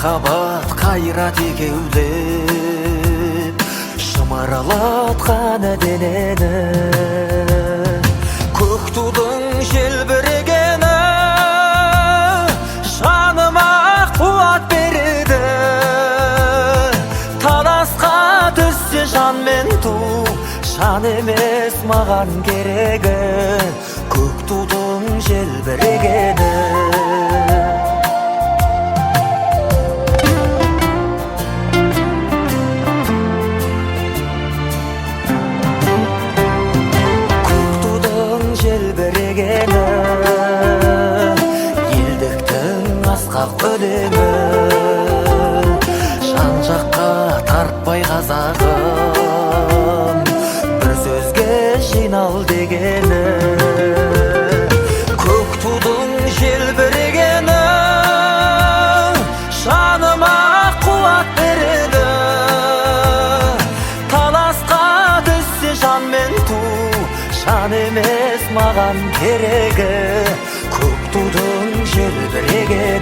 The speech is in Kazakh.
Махаббат қайрат екеулеп шымырлатқан денені. Көк тудың желбірегені жаныма қуат береді. Таласқа түссе жан мен ту, жан емес маған керегі, көк тудың желбірегені. Көк тудың желбірегені, елдіктің асқақ өлеңі, жан жаққа тартпай қазағым, бір сөзге жинал дегені. Көк тудың желбірегені жаныма қуат береді. Таласқа түссе жан мен ту, жан емес маған керегі, көк тудың желбірегені.